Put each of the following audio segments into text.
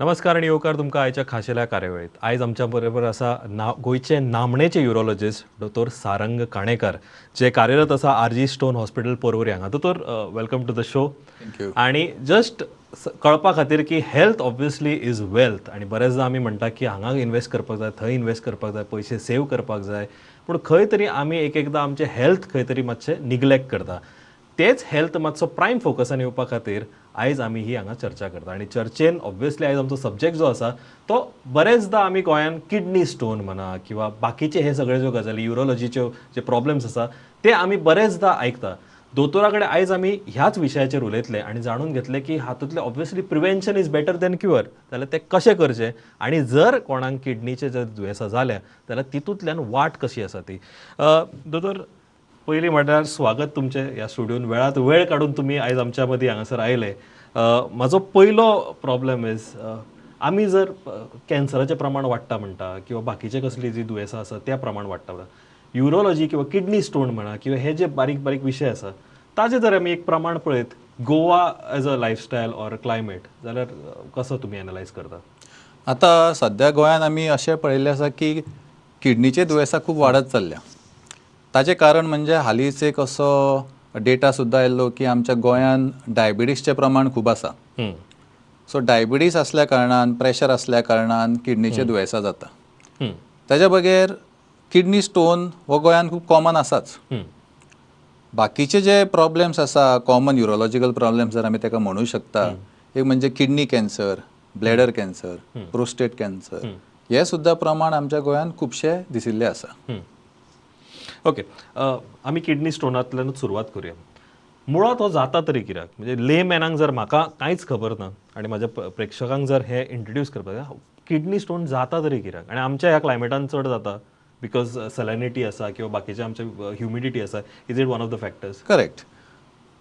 नमस्कार आनी येवकार तुमकां आयच्या खाशेल्या कार्यावळीत. आयज आमच्या बरोबर आसा ना गोंयचे नामनेचे युरोलॉजिस्ट दोतोर सारंग काणेकर, जे कार्यरत आसा R G stone hospital, Porvorim हांगा. दोतोर, welcome to the show. Thank you. आणि जस्ट कळपा खातीर की हेल्थ ऑब्वियसली is wealth आनी बरेचदा आमी म्हणटा की हांगा इन्वेस्ट करपाक जाय, थंय इन्वेस्ट करपाक जाय, पयशे सेव करपाक जाय, पूण खंय तरी आमी एक एकदां आमचें हेल्थ खंय तरी मातशें निग्लेक्ट करता. तेच हेल्थ मातसो प्रायम फोकसान येवपा खातीर आयज आमी ही हांगा चर्चा करता. आनी चर्चेन ऑब्वियसली आयज आमचो सब्जेक्ट जो आसा तो बरेचदा आमी गोंयान किडनी स्टोन म्हणा किंवा बाकीचे हे सगळे ज्यो गजाली, युरोलॉजीच्यो जे प्रॉब्लेम्स आसा ते आमी बरेचदा आयकता. दोतोरा कडेन आयज आमी ह्याच विशयाचेर उलयतले आनी जाणून घेतले की हातूंतले obviously prevention is better than cure जाल्यार तें कशें करचें आनी जर कोणाक किडनीचे जर दुयेंसां जाल्या जाल्यार तितूंतल्यान वाट कशी आसा ती. दोतोर, पयलीं म्हणल्यार स्वागत तुमचें ह्या स्टुडियोन. वेळात वेळ काडून तुमी आयज आमच्या मदीं हांगासर आयले. म्हाजो पयलो प्रॉब्लेम is, आमी जर कॅन्सराचें प्रमाण वाडटा म्हणटा किंवा बाकीचे कसली जी दुयेंसां आसा त्या प्रमाण वाडटा म्हणटा, युरोलॉजी किंवा किडनी स्टोन म्हणा किंवा हे जे बारीक बारीक विशय आसा ताजे जर आमी एक प्रमाण पळयत Goa as a lifestyle or climate जाल्यार कसो तुमी एनलायज करता? आतां सद्या गोंयांत आमी अशें पळयल्लें आसा की किडनीचे दुयेंसां खूब वाडत चल्ल्या. ताचें कारण म्हणजे हालींच एक असो डेटा सुद्दां आयल्लो की आमच्या गोंयांत डायबिटीजचें प्रमाण खूब आसा. सो डायबिटीज आसल्या कारणान, प्रेशर आसल्या कारणान किडनीचे दुयेंसां जाता. ताच्या बगैर किडनी स्टोन हो गोंयांत खूब कॉमन आसाच. बाकीचे जे प्रॉब्लेम्स आसा, कॉमन युरोलॉजिकल प्रॉब्लेम्स जर आमी ताका म्हणू शकता, एक म्हणजे kidney cancer, bladder cancer, prostate cancer, हे सुद्दां प्रमाण आमच्या गोंयांत खुबशे दिसिल्ले आसा. ओके, आमी किडनी स्टोनांतल्यानूच सुरवात करुया. मुळात हो जाता तरी कित्याक? म्हणजे ले मॅनाक जर, म्हाका कांयच खबर ना आनी म्हाज्या प्रेक्षकांक जर हे इंट्रोड्यूस करपाक जाय, किडनी स्टोन जाता तरी कित्याक आनी आमच्या ह्या क्लायमेटान चड जाता because सॅलिनिटी आसा किंवा बाकीचे आमचे ह्युमिडिटी आसा? Is it one of the factors? Correct.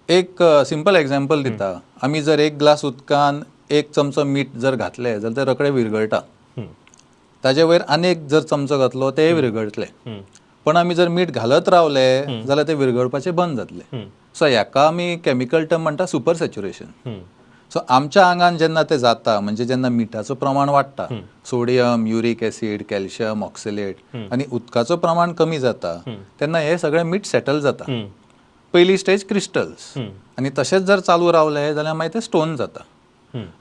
एक सिंपल एग्जाम्पल दिता. आमी जर एक ग्लास उदकान एक चमचो मीठ जर घातले जाल्यार ते रोखडे विरगळटा. ताजे वयर आनी एक जर चमचो घातलो, तेय विरगळटले. पण आमी जर मीठ घालत रावले जाल्यार ते विरगळपाचें बंद जातले. सो हेका आमी केमिकल टर्म म्हणटा सुपर सॅच्युरेशन. सो आमच्या आंगान जेन्ना ते जाता, म्हणजे जेन्ना मिठाचो प्रमाण वाडटा, sodium, uric acid, calcium, oxalate, आनी उदकाचो प्रमाण कमी जाता, तेन्ना हे सगळें मीठ सेटल जाता. पयली स्टेज क्रिस्टल्स आनी तशेंच जर चालू रावले जाल्यार मागीर ते स्टोन जाता.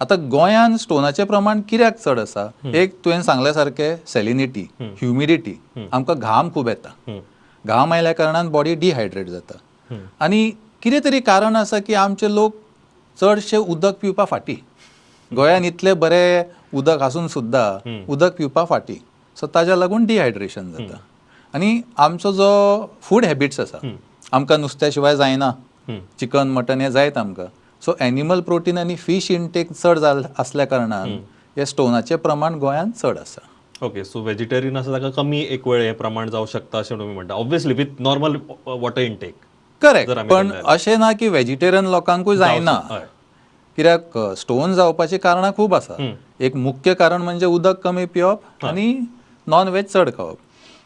आतां गोंयान स्टोनाचें प्रमाण कित्याक चड आसा? एक तुवें सांगल्या सारकें सॅलिनिटी, ह्युमिडिटी, आमकां घाम खूब येता. घाम आयल्या कारणान बॉडी डिहायड्रेट जाता आनी कितें तरी कारण आसा की आमचे लोक चडशे उदक पिवपा फाटी. गोंयान इतलें बरें उदक आसून सुद्दां उदक पिवपा फाटी. सो ताज्या लागून डिहायड्रेशन जाता. आनी आमचो जो फूड हॅबिट्स आसा, आमकां नुस्त्या शिवाय जायना, चिकन मटन हें जायत आमकां. सो एनिमल प्रोटीन आनी फीश इंटेक चड जाल आसल्या कारणान हे स्टोनाचें प्रमाण गोंयांत चड आसा. ओके, सो व्हेजिटेरियन आसा ताका कमी एक वेळ हें प्रमाण जावं शकता अशें तुमी म्हणटा, obviously with normal water intake. Correct. जर आमी पण धरल्यार. अशें ना की व्हेजिटेरियन लोकांकूय जायना. कित्याक स्टोन जावपाची कारणां खूब आसा. एक मुख्य कारण म्हणजे उदक कमी पिवप आनी नॉन व्हेज चड खावप,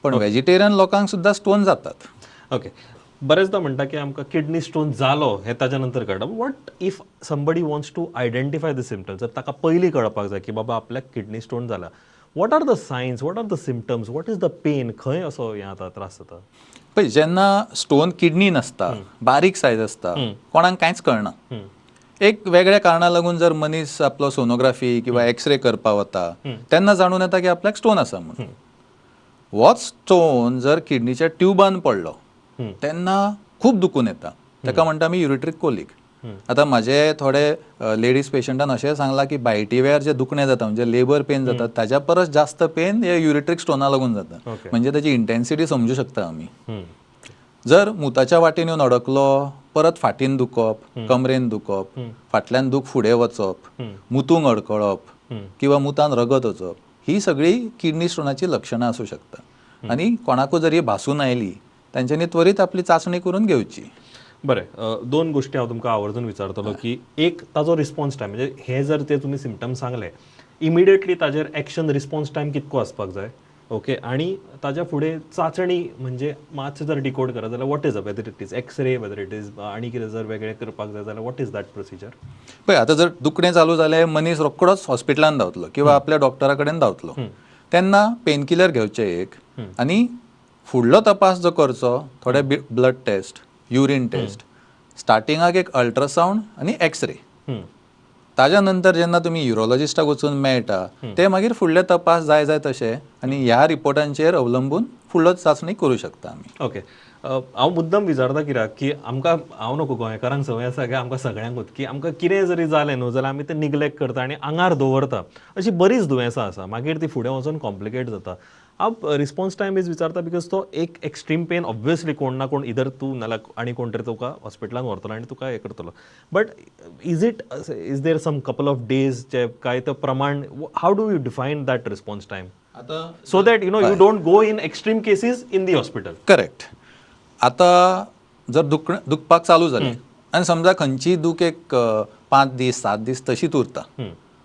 पण व्हेजिटेरियन लोकांक सुद्दां स्टोन जातात. ओके, बरेचदा म्हणटा की आमकां किडनी स्टोन जालो हे ताच्या नंतर कळटा. What if somebody wants to identify the symptoms? जर ताका पयलीं कळपाक जाय की बाबा आपल्याक किडनी स्टोन जाला, what are the signs, what are the symptoms, what is the pain, खंय असो हें जाता, त्रास जाता? पळय, जेन्ना स्टोन किडनीन आसता, बारीक सायज आसता, कोणाक कांयच कळना. एक वेगळ्या कारणा लागून जर मनीस आपलो सोनोग्राफी किंवा एक्सरे करपा वता तेन्ना जाणून येता की आपल्याक स्टोन आसा म्हणून. होच स्टोन जर किडनीच्या ट्युबान पडलो तेन्ना खूब दुखून येता. ताका म्हणटा आमी युरिट्रीक कोलीक. आतां म्हाजे थोडे लेडीज पेशंटान अशें सांगलां की बायटी वेळार जे दुखणें जाता, म्हणजे लेबर पेन जाता, ताज्या परस जास्त पेन हे युरिट्रीक स्टोना लागून जाता. म्हणजे ताची इंटेन्सिटी समजू शकता आमी. जर मुताच्या वाटेन येवन अडकलो, परत फाटीन दुखप, कमरेन दुखप, फाटल्यान दूख फुडें वचप, मुतूंक अडकळप किंवा मुतान रगत वचप, ही सगळी किडनी स्टोनाची लक्षणां आसूं शकता. आनी कोणाकूय जर ही भासून आयली, तांच्यांनी त्वरीत आपली चांचणी करून घेवची. बरें, दोन गोश्टी हांव तुमकां आवर्जून विचारतलो की एक ताजो रिस्पॉन्स टायम, म्हणजे हे जर ते तुमी सिमटम्स सांगले, इमिडिएटली ताजेर एक्शन, रिस्पॉन्स टायम कितको आसपाक जाय? ओके, आनी ताज्या फुडें चांचणी म्हणजे मातशें जर डिकोड करत जाल्यार what is a, whether it is x-ray, whether it is आनी कितें जर वेगळें करपाक जाय जाल्यार what is that procedure? पळय, आतां जर दुखणें चालू जालें, मनीस रोकडोच हॉस्पिटलान धांवतलो किंवा आपल्या डॉक्टरा कडेन धांवतलो. तेन्ना पेन किलर घेवचें एक, आनी फुडलो तपास जो करचो, थोडे ब्लड टेस्ट, युरीन टेस्ट, स्टार्टिंगाक एक अल्ट्रासावंड आनी एक्सरे. ताज्या नंतर जेन्ना तुमी युरोलॉजिस्टाक वचून मेळटा, ते मागीर फुडले तपास जाय जाय तशे आनी ह्या रिपोर्टांचेर अवलंबून फुडलो चांचणी करूं शकता आमी. ओके, हांव मुद्दम विचारता कित्याक की आमकां, हांव नको, गोंयकारांक संवय आसा की आमकां सगळ्यांकूच की आमकां कितें जरी जालें न्हू जाल्यार आमी तें निग्लेक्ट करता आनी आंगार दवरता. अशी बरीच दुयेंसां आसा, मागीर ती फुडें वचून कॉम्प्लिकेट जाता. हांव रिस्पॉन्स टायम is विचारता because तो एक एक्स्ट्रीम पेन ऑब्वियसली कोण ना कोण इधर तूं नाल्यार आनी कोण तरी तुका हॉस्पिटलान व्हरतलो आनी तुका हें करतलो. But is there some couple of days जे काय तो प्रमाण, how do you define that response time आतां so that you know you don't go in extreme cases in the hospital? Correct. आतां जर दुखणें दुखपाक चालू जालें आनी समजा खंयचीय दूख एक 5 दीस, 7 दीस तशीच उरता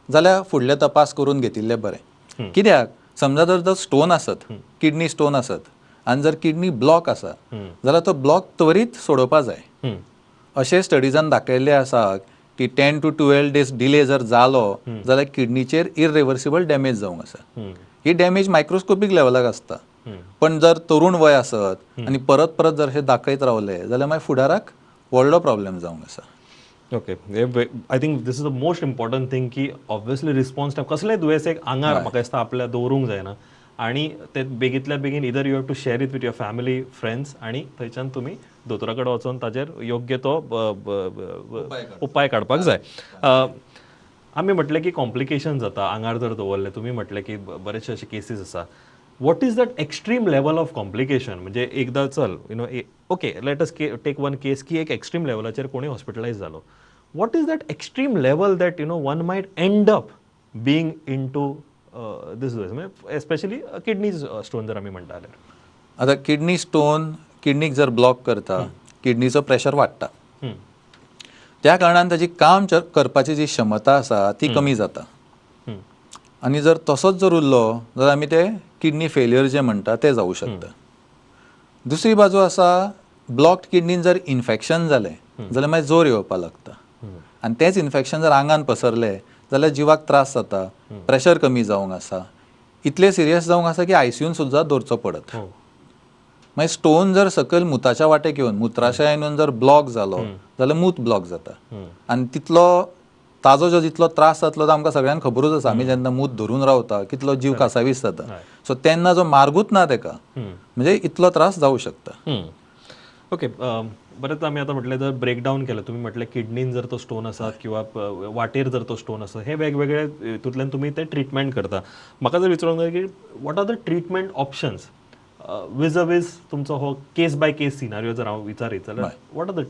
जाल्यार फुडले तपास करून घेतिल्ले बरें. कित्याक, समजा जर तो स्टोन आसत, किडनी स्टोन आसत आनी जर किडनी ब्लॉक आसा जाल्यार तो ब्लॉक त्वरीत सोडोवपा जाय. अशें स्टडिजान दाखयल्लें आसा की 10 to 12 days delay जर जालो जाल्यार किडनीचेर इरिवर्सिबल डॅमेज जावंक आसा. ही डॅमेज मायक्रोस्कोपीक लेवलाक आसता, पण जर तरुण वय आसत आनी परत परत जर अशें दाखयत रावले जाल्यार मागीर फुडाराक व्हडलो प्रॉब्लेम जावंक आसा. Okay, I think this is the most important thing की ऑब्वियसली रिस्पॉन्स टायम कसलेंय दुयेंस एक आंगार म्हाका दिसता आपल्या दवरूंक जायना आनी ते बेगींतल्या बेगीन either you have to share it with your family, friends आनी थंयच्यान तुमी दोतोरा कडेन वचोन ताजेर योग्य तो उपाय काडपाक जाय. आमी म्हटलें की कॉम्प्लिकेशन जाता आंगार जर दवरलें. तुमी म्हटलें की बरेचशे अशे केसीस आसा. What is that extreme level of complication? म्हणजे एकदां चल, okay, let us take one case की एक एक्स्ट्रीम लेवलाचेर कोणी हॉस्पिटलायज जालो. What is that extreme level that one might end up being into this, म्हणजे एस्पेशली किडनी स्टोन जर आमी म्हणटा जाल्यार? आतां किडनी स्टोन किडनीक जर ब्लॉक करता, किडनीचो प्रेशर वाडटा. त्या कारणान ताजी काम करपाची जी क्षमता आसा ती कमी जाता आनी जर तसोच जर उरलो जाल्यार आमी ते किडनी फेलियर जे म्हणटा ते जावं शकता. दुसरी बाजू आसा, ब्लॉक्ड किडनीन जर इन्फेक्शन जालें जाल्यार मागीर जोर येवपाक लागता आनी तेंच इन्फेक्शन जर आंगान पसरलें जाल्यार जिवाक त्रास जाता, प्रेशर कमी जावंक आसा, इतलें सिरियस जावंक आसा की आयसीयून सुद्दां दवरचो पडत. मागीर स्टोन जर सकयल मुताच्या वाटेक येवन, मुत्राशयान येवन जर ब्लॉक जालो जाल्यार मूत ब्लॉक जाता आनी तितलो ताजो जो जितलो त्रास जातलो तो आमकां सगळ्यांक खबरूच आसा. आमी जेन्ना मूत धरून रावता कितलो जीव कासावीस जाता. सो तेन्ना जो मार्गूच ना तेका, म्हणजे इतलो त्रास जावं शकता. ओके, बरेंच आमी आतां म्हटलें, जर ब्रेकडावन केलें, तुमी म्हटलें किडनीन जर तो स्टोन आसा किंवा वाटेर जर तो स्टोन आसा, हे वेगवेगळे हितूंतल्यान तुमी ते ट्रिटमेंट करता. म्हाका जर विचारूंक जाय की what are the treatment options vis a vis तुमचो हो केस बाय केस सिनारियो जर हांव विचारीत जाल्यार what are the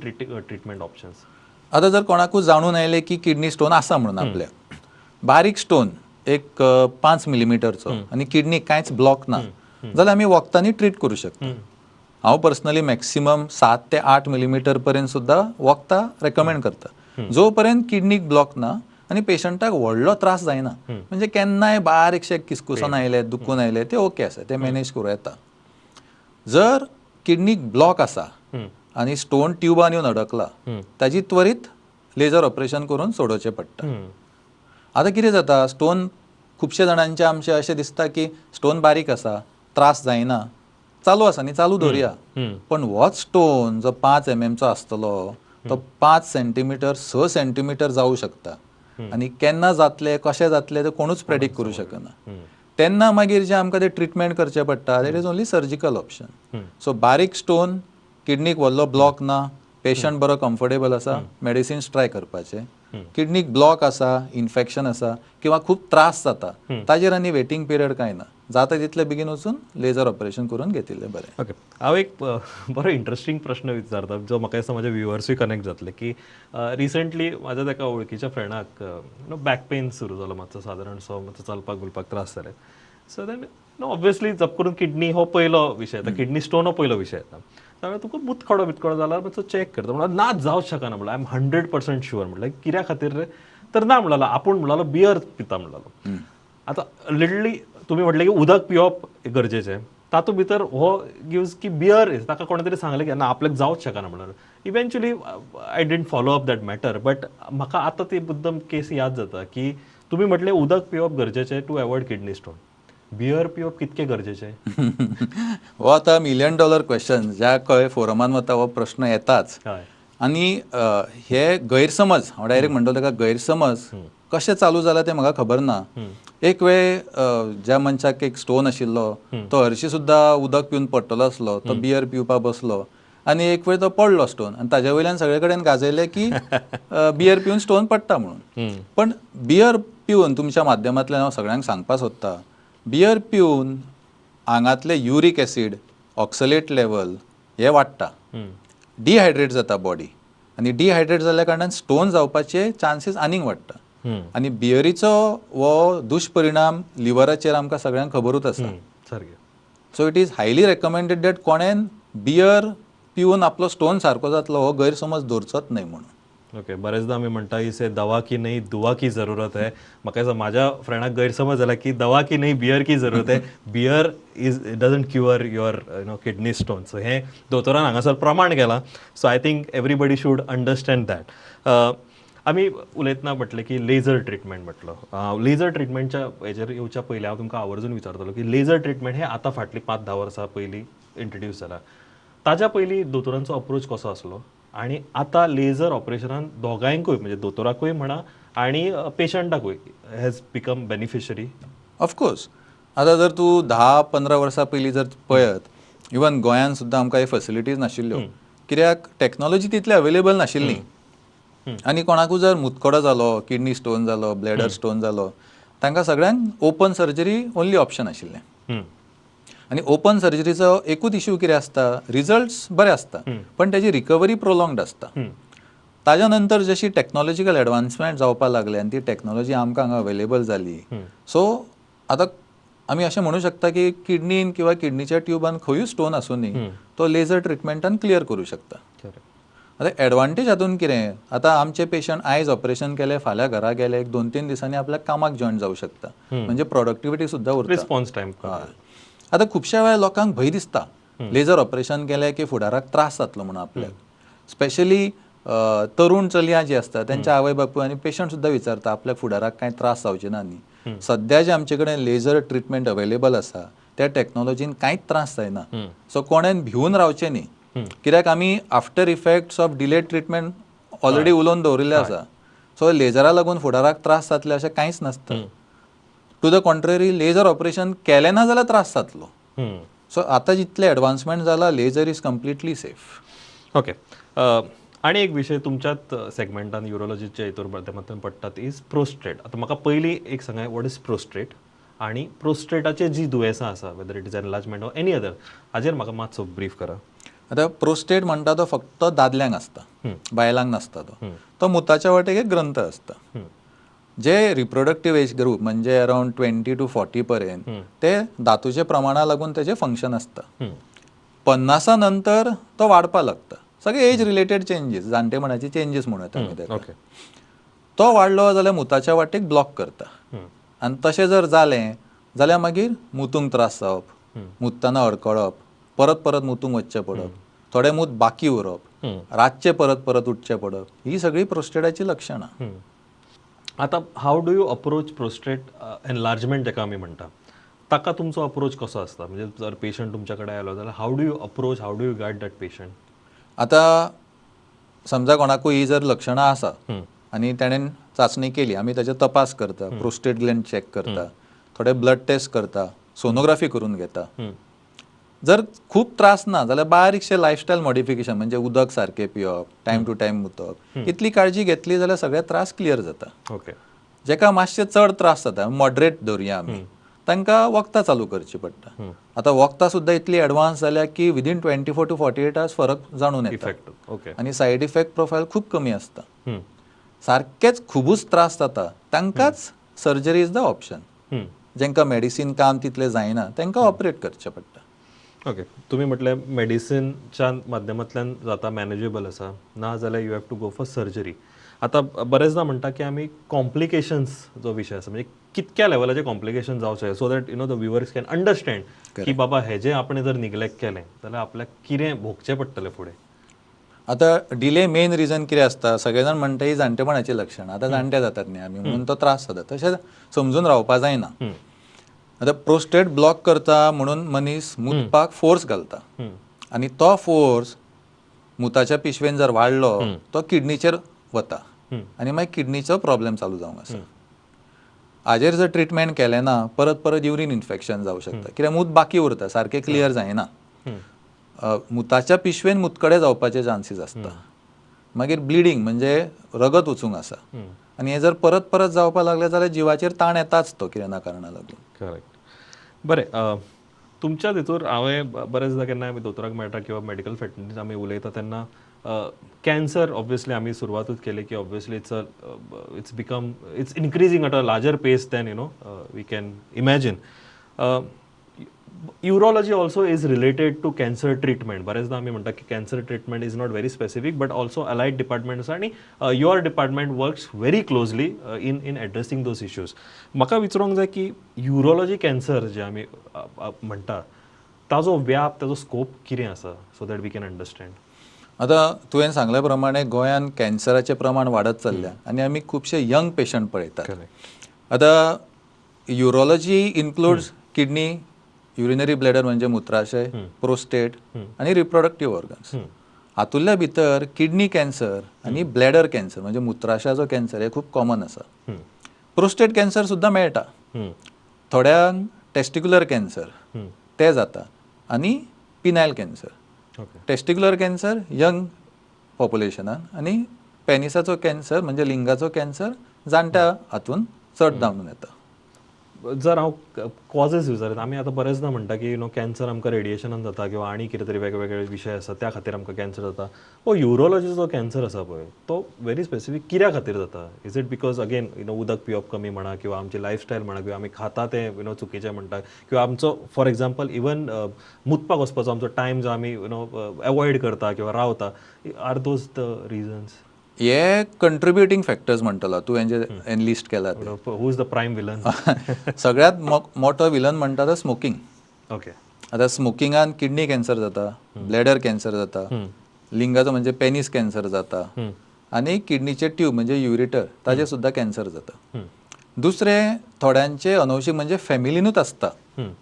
treatment options? आतां जर कोणाकूच जाणून आयलें की किडनी स्टोन आसा म्हणून आपल्या, बारीक स्टोन एक 5 मिलिमिटरचो आनी किडनी कांयच ब्लॉक ना जाल्यार आमी वखदांनी ट्रीट करूं शकता. हांव पर्सनली मॅक्सिमम 7 ते 8 मिलिमिटर पर्यंत सुद्दां वखदां रेकमेंड करता, जो पर्यंत किडनीक ब्लॉक ना आनी पेशंटाक व्हडलो त्रास जायना. म्हणजे केन्नाय बारीकशें किसकुसोन आयले, दुखून आयले, ते ओके आसा, ते मॅनेज करूं येता. जर किडनीक ब्लॉक आसा आनी स्टोन ट्युबान येवन अडकला, ताजी त्वरीत लेजर ऑपरेशन करून सोडोवचें पडटा. आतां कितें जाता, स्टोन खुबशे जाणांचे आमचे अशें दिसता की स्टोन बारीक आसा, त्रास जायना, चालू आसा न्ही, चालू दवरुया. पण होच स्टोन जो 5 एमएमचो आसतलो तो 5 सेंटीमिटर, 6 सेंटीमिटर जावं शकता आनी केन्ना जातले, कशें जातले ते कोणूच प्रेडिक्ट करूं शकना. तेन्ना मागीर जे आमकां ते ट्रिटमेंट करचें पडटा, that is only surgical option. So बारीक स्टोन, किडनीक व्हडलो ब्लॉक ना, पेशंट बरो कम्फर्टेबल आसा, मेडिसिन्स ट्राय करपाचे. किडनीक ब्लॉक आसा, इन्फेक्शन आसा किंवा खूब त्रास जाता, ताजेर आनी वेटींग पिरियड कांय ना, जाता तितले बेगीन वचून लेजर ऑपरेशन करून घेतिल्लें बरें. ओके, हांव एक बरो इंट्रस्टींग प्रश्न विचारता जो म्हाका दिसता म्हाजे व्युवर्सूय कनेक्ट जातले की रिसंटली म्हाज्या एका वळखीच्या फ्रेंडाक नो बॅक पेन सुरू जालो मातसो, सादारणसो मातसो चलपाक बुलपाक त्रास जाले. सो then no obviously जप करून किडनी हो पयलो विशय येता, किडनी स्टोन हो पयलो विशय येता. हांवें तुका मुतखडो बितखडो जाल्यार मातसो चॅक करता म्हणल्यार ना, जावंक शकना म्हणल्यार, I am 100% sure. म्हणल्यार कित्या खातीर रे? तर ना म्हणलेलो, आपूण म्हणलेलो बियर पिता म्हणलेलो. आतां लिटरली तुमी म्हटलें की उदक पिवप गरजेचें, तातूंत भितर हो गिव्स की बियर is, ताका कोणे तरी सांगलें की ना आपल्याक जावच शकना म्हणून. Eventually I didn't follow up that matter, but म्हाका आतां ती मुद्दम केस याद जाता की तुमी म्हटलें उदक पिवप गरजेचें to avoid kidney stone, beer पिवप कितकें गरजेचें? हो आतां मिलियन डॉलर क्वेश्चन, ज्या खंय फोरमान वता हो प्रश्न येताच. आनी हे गैरसमज, हांव डायरेक्ट म्हणटलो ताका गैरसमज कशें चालू जाला तें म्हाका खबर ना. एक वेळ ज्या मनशाक एक स्टोन आशिल्लो तो हरशी सुद्दां उदक पिवन पडटलो आसलो, तो बियर पिवपाक बसलो आनी एक वेळ तो पडलो स्टोन, आनी ताजे वयल्यान सगळे कडेन गाजयलें की बियर पिवन स्टोन पडटा म्हणून. पण बियर पिवन, तुमच्या माध्यमांतल्यान हांव सगळ्यांक सांगपाक सोदता, बियर पिवन आंगांतले युरीक एसीड, ऑक्सलेट लेवल हे वाडटा, डिहायड्रेट जाता बॉडी, आनी डिहायड्रेट जाल्ल्या कारणान स्टोन जावपाचे चान्सीस आनीक वाडटा. आनी बियरीचो हो दुश्परिणाम लिवराचेर आमकां सगळ्यांक खबरूच आसा. सारकें. So it is highly recommended that कोणेन बियर पिवन आपलो स्टोन सारको जातलो हो गैरसमज दवरचोच न्हय म्हणून. ओके, बरेचदा आमी म्हणटा इसे दवा की नहीं दुआ की जरूरत है. म्हाका दिसता माझ्या फ्रेंडाक गैरसमज जाला की दवा की नहीं बियर की जरूरत है, beer is doesn't cure your you know kidney stone. So हें दोतोरान हांगासर प्रमाण केलां, so I think everybody should understand that. आमी उलयतना म्हटलें की लेझर ट्रिटमेंट म्हटलो, लेझर ट्रिटमेंटच्या हेजेर येवच्या पयलीं हांव तुमकां आवर्जून विचारतलो की लेझर ट्रिटमेंट हें आतां फाटलीं 5-10 वर्सां पयलीं इंट्रोड्यूस जाला, ताज्या पयलीं दोतोरांचो अप्रोच कसो आसलो आनी आतां लेझर ऑपरेशनान दोगांयकूय म्हणजे दोतोराकूय म्हणा आनी पेशंटाकूय has become beneficiary? Of course, आतां जर तूं 10-15 वर्सां पयलीं जर पळयत, इवन गोंयान सुद्दां आमकां हे फेसिलिटीज नाशिल्ल्यो, कित्याक टॅक्नोलॉजी तितली अवेलेबल नाशिल्ली. आनी कोणाकूय जर मुतखडो जालो, किडनी स्टोन जालो, ब्लॅडर स्टोन जालो, तांकां सगळ्यांक ओपन सर्जरी ओन्ली ऑप्शन आशिल्लें. आनी ओपन सर्जरीचो एकूच इश्यू कितें आसता, रिजल्ट्स बरे आसता पण ताजी रिकवरी प्रोलॉंगड आसता. ताज्या नंतर जशी टॅक्नोलॉजिकल एडवान्समेंट जावपाक लागले आनी ती टॅक्नोलॉजी आमकां हांगा अवेलेबल जाली, सो आतां आमी अशें म्हणू शकता की किडनीन किंवा किडनीच्या ट्युबान खंयूय स्टोन आसूनी तो लेझर ट्रिटमेंटान क्लियर करूं शकता. आतां एडवांटेज हातून कितें, आतां आमचे पेशंट आयज ऑपरेशन केलें, फाल्यां घरा गेले, एक 2-3 दिसांनी आपल्याक कामाक जॉयन जावं शकता, म्हणजे प्रोडक्टिविटी सुद्दां उरता, रिस्पॉन्स टायम. आतां खुबश्या वेळार लोकांक भंय दिसता लेझर ऑपरेशन केलें की फुडाराक त्रास जातलो म्हणून आपल्याक. स्पेशली तरुण चलयां जी आसता त्यांच्या आवय बापूय आनी पेशंट सुद्दां विचारता आपल्याक फुडाराक कांय त्रास जावचे ना न्ही. सद्या जे आमचे कडेन लेझर ट्रिटमेंट अवेलेबल आसा त्या टॅक्नोलॉजीन कांयच त्रास जायना, सो कोणेन भिवून रावचें न्ही, कित्याक आमी after effects of delayed treatment already उलोवन दवरिल्लें आसा. सो लेझरा लागून फुडाराक त्रास जातले अशें कांयच नासता. To the contrary, laser operation केलें ना जाल्यार त्रास जातलो. सो आतां जितलें एडवान्समेंट जाला, laser is completely safe. Okay, आनी एक विशय तुमच्याच सेगमेंटान युरोलॉजीच्या हितूर माध्यमांतल्यान पडटात is prostate. आतां म्हाका पयलीं एक सांगाय, what is prostate आनी प्रोस्ट्रेटाचे जी दुयेंसां आसा, whether it is enlargement or any other, हाजेर म्हाका मातसो ब्रीफ करा. आतां प्रोस्टेट म्हणटा तो फक्त दादल्यांक आसता, बायलांक नासता. तो तो मुताच्या वाटेक एक ग्रंथ आसता. जे रिप्रोडक्टीव एज ग्रूप म्हणजे अरावंड 20 to 40 पर्यंत ते धातूच्या प्रमाणा लागून तेजे फंक्शन आसता. 50 नंतर तो वाडपाक लागता. सगळे एज रिलेटेड चेंजीस, जाणटेपणाचे चेंजीस म्हणून आमी ताका. तो वाडलो जाल्यार मुताच्या वाटेक ब्लॉक करता आनी तशें जर जालें जाल्यार मागीर मुतूंक त्रास जावप, मुततना अडकळप, परत परत मुतूंक वचचें पडप, थोडे मूत बाकी उरप, रातचें परत परत उठचें पडप, ही सगळी प्रोस्टेटाची लक्षणां. आतां how do you approach prostate enlargement जाका आमी म्हणटा ताका तुमचो अप्रोच कसो आसता? म्हणजे जर पेशंट तुमच्या कडेन आयलो जाल्यार how do you approach, how do you guide that patient? आतां समजा कोणाकूय ही जर लक्षणां आसा आनी ताणें चांचणी केली, आमी ताचे तपास करता, प्रोस्टेट ग्लँड चॅक करता, थोडे ब्लड टेस्ट करता, सोनोग्राफी करून घेता. जर खूब त्रास ना जाल्यार बारीकशे लायफस्टायल मॉडिफिकेशन म्हणजे उदक सारकें पिवप, टायम टू टायम मुतप, इतली काळजी घेतली जाल्यार सगळे त्रास क्लियर जाता. ओके, जेका मातशे चड त्रास जाता, मॉडरेट धरुया आमी, तांकां वखदां चालू करची पडटा. आतां वखदां सुद्दां इतली एडवान्स जाल्या की विदीन 24 to 48 hours फरक जाणून येता. ओके, आनी सायड इफेक्ट प्रोफायल खूब कमी आसता. सारकेच खुबूच त्रास जाता तांकांच सर्जरी is the option. जांकां मेडिसीन काम तितलें जायना तांकां ऑपरेट करचें पडटा. ओके, तुमी म्हटलें मेडिसिनच्या माध्यमांतल्यान जाता, मॅनेजेबल आसा, ना जाल्यार you have to go for surgery. आतां बरेचदा म्हणटा की आमी कॉम्प्लिकेशन्स जो विशय आसा, म्हणजे कितक्या लेवलाचे कॉम्प्लिकेशन जावं शकता, so that the viewers can understand की बाबा हेजें आपणें जर निग्लेक्ट केलें जाल्यार आपल्याक कितें भोगचें पडटलें फुडें. आतां डिले मेन रिजन कितें आसता, सगळे जाण म्हणटा ही जाणटेपणाची लक्षणां, आतां जाणटे जातात न्ही आमी म्हणून तो त्रास जाता, तशें समजून रावपा जायना. आतां प्रोस्टेट ब्लॉक करता म्हणून मनीस मुतपाक फोर्स घालता आनी तो फोर्स मुताच्या पिशवेन जर वाडलो तो किडनीचेर वता आनी मागीर किडनीचो प्रॉब्लेम चालू जावंक आसा. हाजेर जर ट्रिटमेंट केलें ना परत परत युरीन इन्फेक्शन जावं शकता, कित्याक मूत बाकी उरता, सारकें क्लियर जायना, मुताच्या पिशवेन मुतकडे जावपाचे चान्सीस आसता. मागीर ब्लिडींग म्हणजे रगत वचूंक आसा आनी हें जर परत परत जावपाक लागलें जाल्यार जिवाचेर ताण येताच तो कितें ना कारणा लागून. करेक्ट. बरें, तुमच्या हितूर हांवें बरेचदा केन्नाय आमी दोतोराक मेळटा किंवा मेडिकल फॅटर्निटीन आमी उलयता तेन्ना कॅन्सर ऑब्वियसली आमी सुरवातूच केली की obviously it's become it's increasing at a larger pace than we can imagine. Urology also is related to cancer treatment. बरेचदा आमी म्हणटा की cancer treatment is not very specific but also allied department आसा आनी your department works very closely in addressing those issues. म्हाका विचारूंक जाय की युरोलॉजी कॅन्सर जे आमी म्हणटा ताजो व्याप, ताजो स्कोप कितें आसा, so that we can understand. आतां तुवें सांगल्या प्रमाणे गोंयांत कॅन्सराचें प्रमाण वाडत चल्ल्या आनी आमी खुबशे यंग पेशंट पळयतात. आतां urology includes kidney, urinary bladder म्हणजे मूत्राशय, प्रोस्टेट आनी रिप्रोडक्टीव ऑर्गन्स. हातूंतल्या भितर किडनी कॅन्सर आनी ब्लॅडर कॅन्सर म्हणजे मूत्राशयाचो कॅन्सर हे खूब कॉमन आसा. प्रोस्टेट कॅन्सर सुद्दां मेळटा, थोड्यांक टेस्टिक्युलर कॅन्सर ते जाता आनी penile cancer. Testicular cancer young पॉप्युलेशनान आनी पेनिसाचो कॅन्सर म्हणजे लिंगाचो कॅन्सर जाणट्या हातून चड जावन येता. जर हांव कॉजेस विचारीत, आमी आतां बरेचदा म्हणटा की कॅन्सर आमकां रेडिएशनान जाता किंवा आनी कितें तरी वेगवेगळे विशय आसा त्या खातीर आमकां कॅन्सर जाता. हो युरोलॉजीचो कॅन्सर आसा पळय तो व्हेरी स्पेसिफीक कित्या खातीर जाता? Is it because again उदक पिवप कमी म्हणा किंवा आमची लायफस्टायल म्हणा किंवा आमी खाता तें चुकीचें म्हणटा किंवा आमचो फॉर एग्जाम्पल इवन मुतपाक वचपाचो आमचो टायम जो आमी एवॉयड करता किंवा रावता, are those the reasons? हे कंट्रिब्युटींग फॅक्टर्स म्हणटलो तुवें जे एनलिस्ट केला ते. Who is the prime villain? सगळ्यात मोठो विलन म्हणटा तो स्मोकींग. आतां स्मोकिंगान किडनी कॅन्सर जाता, ब्लॅडर कॅन्सर जाता, लिंगाचो म्हणजे पेनीस कॅन्सर जाता आनी किडनीचे ट्यूब म्हणजे युरिटर ताजे सुद्दां कॅन्सर जाता. दुसरें थोड्यांचे अनवशीक म्हणजे फॅमिलीनूच आसता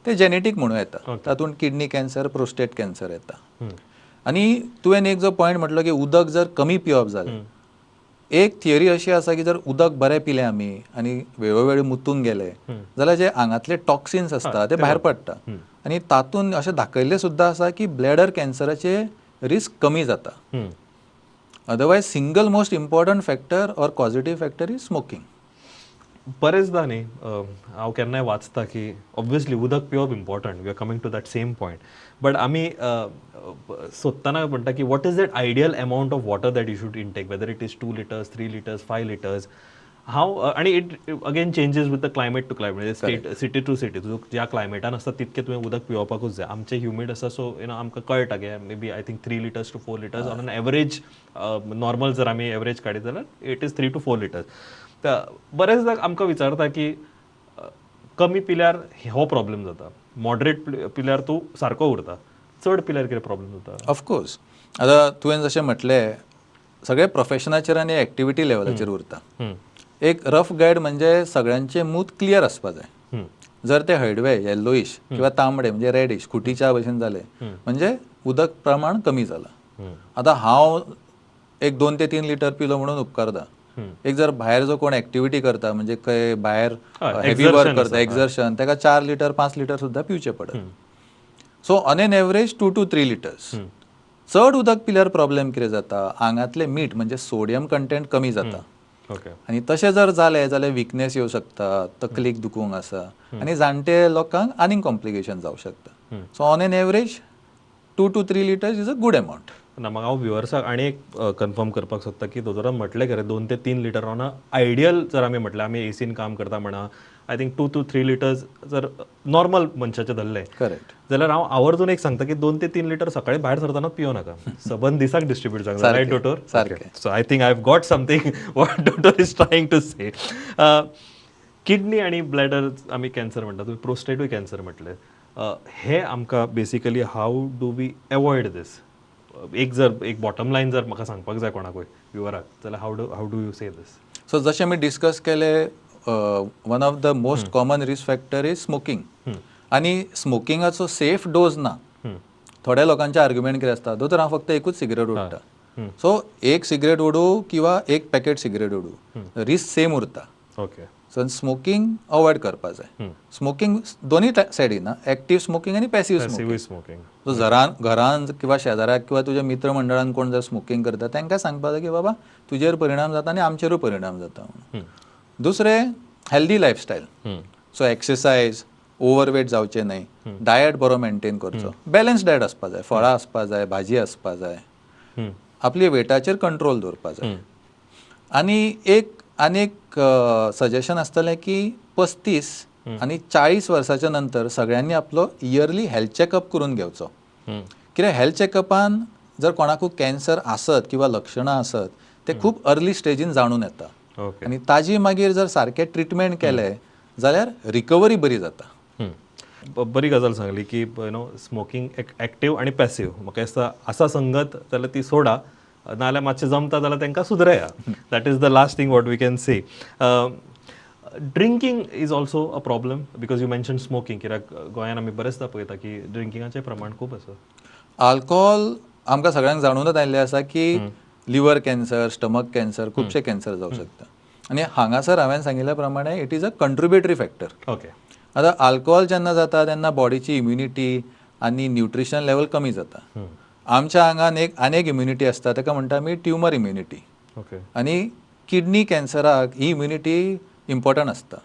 ते जेनेटीक म्हणूं येता, तातूंत किडनी कॅन्सर, प्रोस्टेट कॅन्सर येता. आनी तुवें एक जो पॉयंट म्हटलो की उदक जर कमी पिवप जालें, एक थियरी अशी आसा की जर उदक बरें पिलें आमी आनी वेळोवेळी मुतूंक गेले जाल्यार जे आंगांतले टॉक्सिन्स आसता ते भायर पडटा आनी तातूंत अशें दाखयल्लें सुद्दां आसा की ब्लॅडर कॅन्सराचे रिस्क कमी जाता. Otherwise single most important factor or causative factor is smoking. बरेचदा न्ही हांव केन्नाय वाचता की ऑब्वियसली उदक पिवप important, we are coming to that same point, but आमी सोदतना म्हणटा की what is that ideal amount of water that you should intake, whether it is 2 litres, 3 litres, 5 litres. हांव आनी it again changes with the climate to climate, म्हणजे state city two city, तुजो ज्या क्लायमेटान आसता तितकें तुवें उदक पिवपाकूच जाय. आमचें ह्युमीड आसा सो आमकां कळटा की maybe I think 3 litres to 4 litres on an average, normal जर आमी एवरेज काडीत जाल्यार it is 3 to 4 litres. बरेचदा आमकां विचारता की कमी पिल्यार हो प्रॉब्लेम जाता, मॉडरेट पिल्यार तूं सारको उरता, चड पिल्यार कितें प्रॉब्लेम जाता? ऑफकोर्स. आतां तुवें जशें म्हटलें सगळे प्रोफेशनाचेर आनी एक्टिविटी लेवलाचेर उरता. एक रफ गायड म्हणजे सगळ्यांचे मूत क्लियर आसपा जाय. जर ते हळडवे येल्लोईश किंवा तांबडे म्हणजे रेडिश खुटीच्या भशेन जाले म्हणजे उदक प्रमाण कमी जाला. आतां हांव एक 2 ते 3 लिटर पिलो म्हणून उपकारता. एक जर भायर जो कोण एक्टिविटी करता म्हणजे खंय भायर हेवी वर्क करता, एक्झर्शन, ताका 4 लिटर 5 लिटर सुद्दां पिवचें पडत. So on an average 2 to 3 litres. चड उदक पिल्यार प्रॉब्लेम कितें जाता, आंगांतलें मीठ म्हणजे सोडियम कंटेंट कमी जाता आनी तशें जर जालें जाल्यार विकनेस येवं शकता, तकलीक दुखूंक आसा आनी जाणटे लोकांक आनीक कॉम्प्लिकेशन जावं शकता. So on an average 2 to 3 litres is a good amount. ना म्हाका हांव व्युअर्साक आनी एक कन्फर्म करपाक सोदता की दोतोरान म्हटलें खरें 2 ते 3 लिटर ऑन अ आयडियल जर आमी म्हटलें, आमी एसीन काम करता म्हणा, I think 2 to 3 litres जर नॉर्मल मनशाचे धरले करेक्ट जाल्यार हांव आवर्जून एक सांगता की 2 ते 3 लिटर सकाळी भायर सरतना पियो नाका, सबंद दिसाक डिस्ट्रिब्यूट जावंक जाय. रायट दोतोर? सारकें. So I think I have got something what doctor is trying to say. Kidney आनी ब्लॅडर आमी कॅन्सर म्हणटा, तुमी प्रोस्टेटूय कॅन्सर म्हटलें. हे आमकां basically how do we avoid this? एक जर एक बॉटम लायन जर म्हाका सांगपाक जाय कोणाकूय व्युवराक जाल्यार how do you say this? So जशें आमी डिस्कस केले, one of the most common risk factor is smoking. आनी स्मोकिंगाचो सेफ डोज ना. थोड्या लोकांचे आर्ग्युमेंट कितें आसता, दोतोर हांव फक्त एकूच सिगरेट ओडटा, सो एक सिगरेट ओडू किंवा एक पॅकेट सिगरेट ओडू, रिस्क सेम उरता. ओके. सो स्मोकिंग अवॉयड करपा जाय. स्मोकिंग दोनूय सायडीन ना, एक्टीव स्मोकिंग आनी पॅसिव स्मोकिंग. सो घरान किंवा शेजाऱ्याक किंवा तुज्या मित्रमंडळान कोण जर स्मोकिंग करता तांकां सांगपा जाय की बाबा तुजेर परिणाम जाता आनी आमचेरूय परिणाम जाता म्हणून. दुसरें healthy lifestyle. So exercise, overweight जावचें न्हय, डायट बरो मेंटेन करचो, बॅलन्स डायट आसपा जाय, फळां आसपा जाय, भाजी आसपा जाय, आपली वेटाचेर कंट्रोल दवरपा जाय. आनी एक आनी एक सजेशन आसतलें की 35 आनी 40 वर्साच्या नंतर सगळ्यांनी आपलो इयरली हेल्थ चॅकअप करून घेवचो. कित्याक हेल्थ चॅकअपान जर कोणाकूय कॅन्सर आसत किंवा लक्षणां आसत ते खूब अर्ली स्टेजीन जाणून येता आनी ताजी मागीर जर सारकें ट्रिटमेंट केलें जाल्यार रिकवरी बरी जाता. बरी गजाल सांगली की you know smoking active आनी पॅसिव म्हाका दिसता आसा संगत जाल्यार ती सोडा, नाजाल्यार मातशें जमता जाल्यार तांकां सुदरया. That is the last thing what we can say. Drinking is also a problem because you mention smoking, कित्याक गोंयान आमी बरेचदा पळयता की ड्रिंकिंगाचें प्रमाण खूब आसा. आल्कोहोल आमकां सगळ्यांक जाणूनच आयिल्लें आसा की लिवर कॅन्सर, स्टमक कॅन्सर, खुबशे कॅन्सर जावंक शकता. आनी हांगासर हांवें सांगिल्ल्या प्रमाणे it is a contributory factor. आतां आल्कोहोल जेन्ना जाता तेन्ना बॉडीची इम्युनिटी आनी न्युट्रिशन लेवल कमी जाता. आमच्या आंगान एक आनी एक इम्युनिटी आसता, ताका म्हणटा आमी ट्युमर इम्युनिटी. आनी किडनी कॅन्सराक ही इम्युनिटी इम्पॉर्टंट आसता.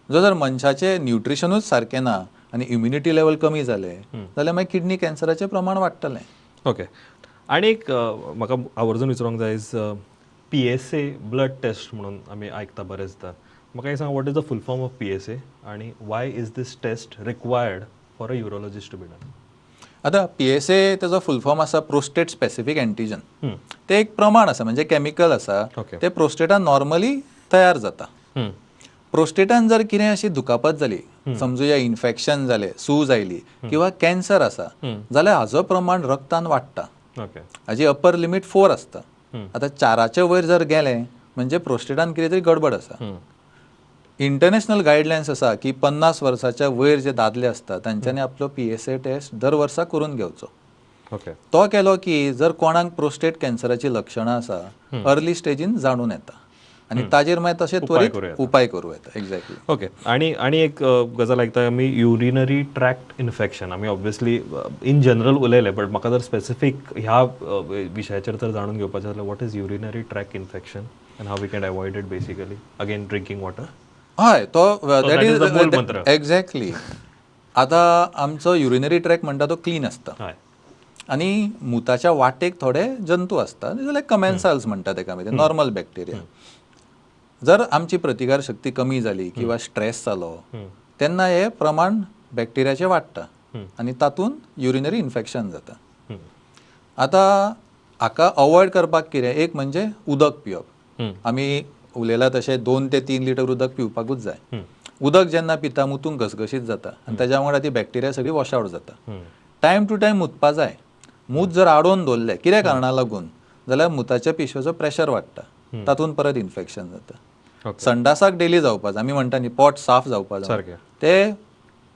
जो जर मनशाचें न्युट्रिशनूच सारकें ना आनी इम्युनिटी लेवल कमी जालें जाल्यार मागीर किडनी कॅन्सराचें प्रमाण वाडटलें. ओके. आनी एक म्हाका आवर्जून विचारूंक जाय is PSA blood test म्हणून आमी आयकता बरेचदा. म्हाका एक सांग, what is the full form of PSA आनी why is this test required for a urologist to be done? आतां PSA ताजो फुल फॉर्म आसा प्रोस्टेट स्पेसिफीक एंटीजन. ते एक प्रमाण आसा, म्हणजे केमिकल आसा, ते प्रोस्टेटान नॉर्मली तयार जाता. प्रोस्टेटान जर कितें अशी दुखापत जाली, समजुया इन्फेक्शन जालें, सूज आयली किंवा कॅन्सर आसा जाल्यार हाजो प्रमाण रक्तान वाडटा. हाजी अपर लिमीट 4 आसता. आतां 4 वयर जर गेलें म्हणजे प्रोस्टेटान कितें तरी गडबड आसा. इंटरनॅशनल गायडलायन्स आसा की 50 वर्साच्या वयर जे दादले आसता तांच्यांनी आपलो PSA test दर वर्सा करून घेवचो. तो केलो की जर कोणाक प्रोस्टेट कॅन्सराची लक्षणां आसा अर्ली स्टेजीन जाणून येता आनी ताजेर मागीर तशें त्वरीत उपाय करूं येता. एक्झॅक्टली. ओके. आनी आनी एक गजाल आयकता आमी, युरिनरी ट्रॅक्ट इन्फेक्शन. आमी ऑब्वियसली इन जनरल उलयले, बट म्हाका जर स्पेसिफीक ह्या विशयाचेर जर जाणून घेवपाचें जाल्यार what is urinary tract infection and how we can avoid it? Basically again drinking water. हय, तो that is the मूल मंत्र. एक्झॅक्टली. आतां आमचो युरिनरी ट्रॅक म्हणटा तो क्लीन आसता आनी मुताच्या वाटेक थोडे जंतू आसता, लायक कमेन्साल्स म्हणटा तेका आमी, नॉर्मल बॅक्टेरिया. जर आमची प्रतिकार शक्ती कमी जाली किंवा स्ट्रेस जालो तेन्ना हे प्रमाण बॅक्टेरियाचें वाडटा आनी तातूंत युरिनरी इन्फेक्शन जाता. आतां हाका अवॉयड करपाक कितें, एक म्हणजे उदक पिवप. आमी उलयला तशें 2 ते 3 लिटर उदक पिवपाकूच जाय. उदक जेन्ना पिता मुतूंक घसघशीत जाता आनी ताज्या वांगडा ती बॅक्टेरिया सगळी वॉश आवट जाता. टायम टू टायम मुतपा जाय. मूत जर आडोवन दवरलें कित्या कारणा लागून जाल्यार मुताच्या पिशवेचो प्रेशर वाडटा, तातूंत परत इन्फेक्शन जाता. संडासाक डेली जावपा जाय. आमी म्हणटा न्ही पोट साफ जावपा जाय, ते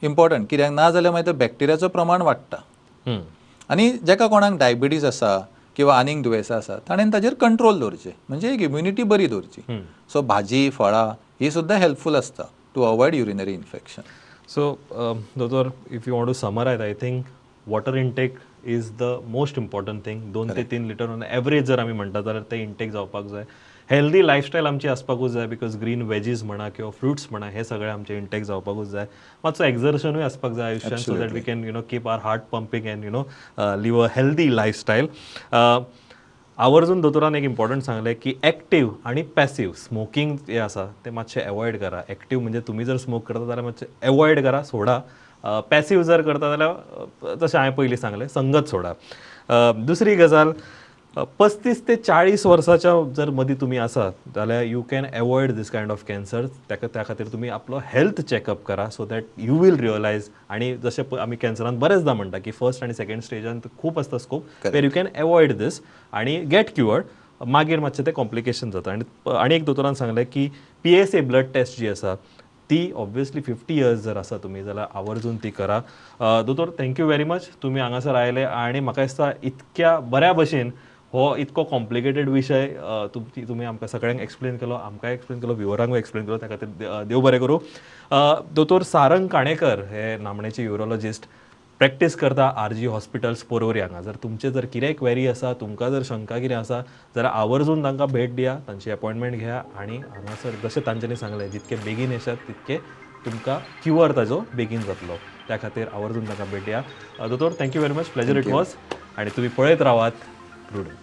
इम्पॉर्टंट कित्याक ना जाल्यार मागीर बॅक्टेरियाचो प्रमाण वाडटा. आनी जेका कोणाक डायबिटीज आसा किंवा आनीक दुयेंसां आसा ताणें ताजेर कंट्रोल दवरचें, म्हणजे एक इम्युनिटी बरी दवरची. सो भाजी फळां ही सुद्दां हेल्पफूल आसता to avoid urinary infection. So दोतोर, if you want to summarise, I think water intake is the most important thing. 2 ते 3 लिटर ऑन एवरेज जर आमी म्हणटा जाल्यार ते इंटेक जावपाक जाय. हेल्दी लायफस्टायल आमची आसपाकूच जाय, because green वेजीस म्हणा किंवा फ्रुट्स म्हणा हे सगळे आमचे इंटेक जावपाकूच जाय. मातसो एक्झर्शनूय आसपाक जाय आयुश्यान, so that we can you know keep our heart pumping and you know live a healthy lifestyle. आवर्जून दोतोरान एक इम्पॉर्टंट सांगलें की एक्टीव आनी पॅसीव स्मोकींग जें आसा तें मातशें एवॉयड करा. एक्टीव म्हणजे तुमी जर स्मोक करता जाल्यार मातशें एवॉयड करा, सोडा. पॅसीव जर करता जाल्यार जशें हांवें पयलीं सांगलें, संगत सोडा. दुसरी गजाल, 35 ते 40 वर्साच्या जर मदीं तुमी आसात जाल्यार you can avoid this kind of cancer. ताका त्या खातीर तुमी आपलो हेल्थ चॅकअप करा so that you will realize. आनी जशें आमी कॅन्सरान बरेचदा म्हणटा की फर्स्ट आनी सेकंड स्टेजान खूब आसता scope where you can avoid this आनी गेट क्युअर्ड. मागीर मातशें तें कॉम्प्लिकेशन जाता. आनी एक दोतोरान सांगलें की पीएसए ब्लड टेस्ट जी आसा ती ऑब्वियसली 50 इयर्स जर आसा तुमी जाल्यार आवर्जून ती करा. दोतोर, thank you very much, तुमी हांगासर आयले आनी म्हाका दिसता इतक्या बऱ्या भशेन हो इतको कॉम्प्लिकेटेड विशय तुमची तुमी आमकां सगळ्यांक एक्सप्लेन केलो, आमकांय एक्सप्लेन केलो, व्युवरांकूय एक्सप्लेन केलो, त्या खातीर देव बरें करूं. दोतोर सारंग काणेकर हे नामनेचे युरोलॉजिस्ट, प्रॅक्टीस करता आरजी हॉस्पिटल्स पोरवरी हांगा. जर तुमचे जर कितेंय क्वेरी आसा, तुमकां जर शंका कितें आसा जाल्यार आवर्जून तांकां भेट दिया, तांची अपॉयंटमेंट घेया आनी हांगासर जशें तांच्यांनी सांगलें, जितके बेगीन येशात तितके तुमकां क्युअर ताजो बेगीन जातलो. त्या खातीर आवर्जून तांकां भेट दिया. दोतोर, thank you very much, pleasure it was. आनी तुमी पळयत रावात प्रुडंट.